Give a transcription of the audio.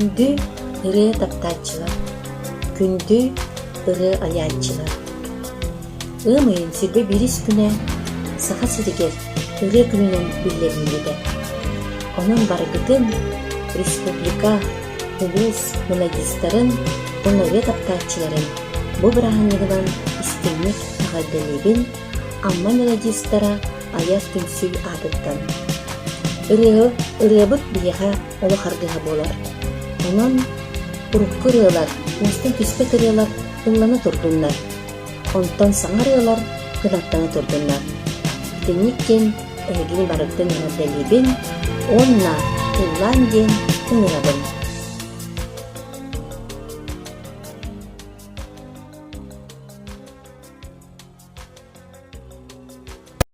Күндү ырыа таптааччылар, күндү ырыа айааччылар! Ыам ыйын сиргэ биирис күнэ Саха сиригэр Ырыа күнүнэн биллэриллибитэ. Онон барыгытын республика, улуус мелодистарын уонна ырыа таптааччыларын бу бырааһынньыгынан истиҥник эҕэрдэлиибин Амма мелодистара айар түмсүү аатыттан. Ырыа, ырыабыт биһиэхэ олох аргыһа буолар. Онон урукку ырыалар, уостан түспэт ырыалар ыллана турдуннар. Онтон саҥа ырыалар кынаттана турдуннар. Итинник диэн эһигини барытын эҕэрдэлиибин уонна ыллаан диэн ыҥырабын.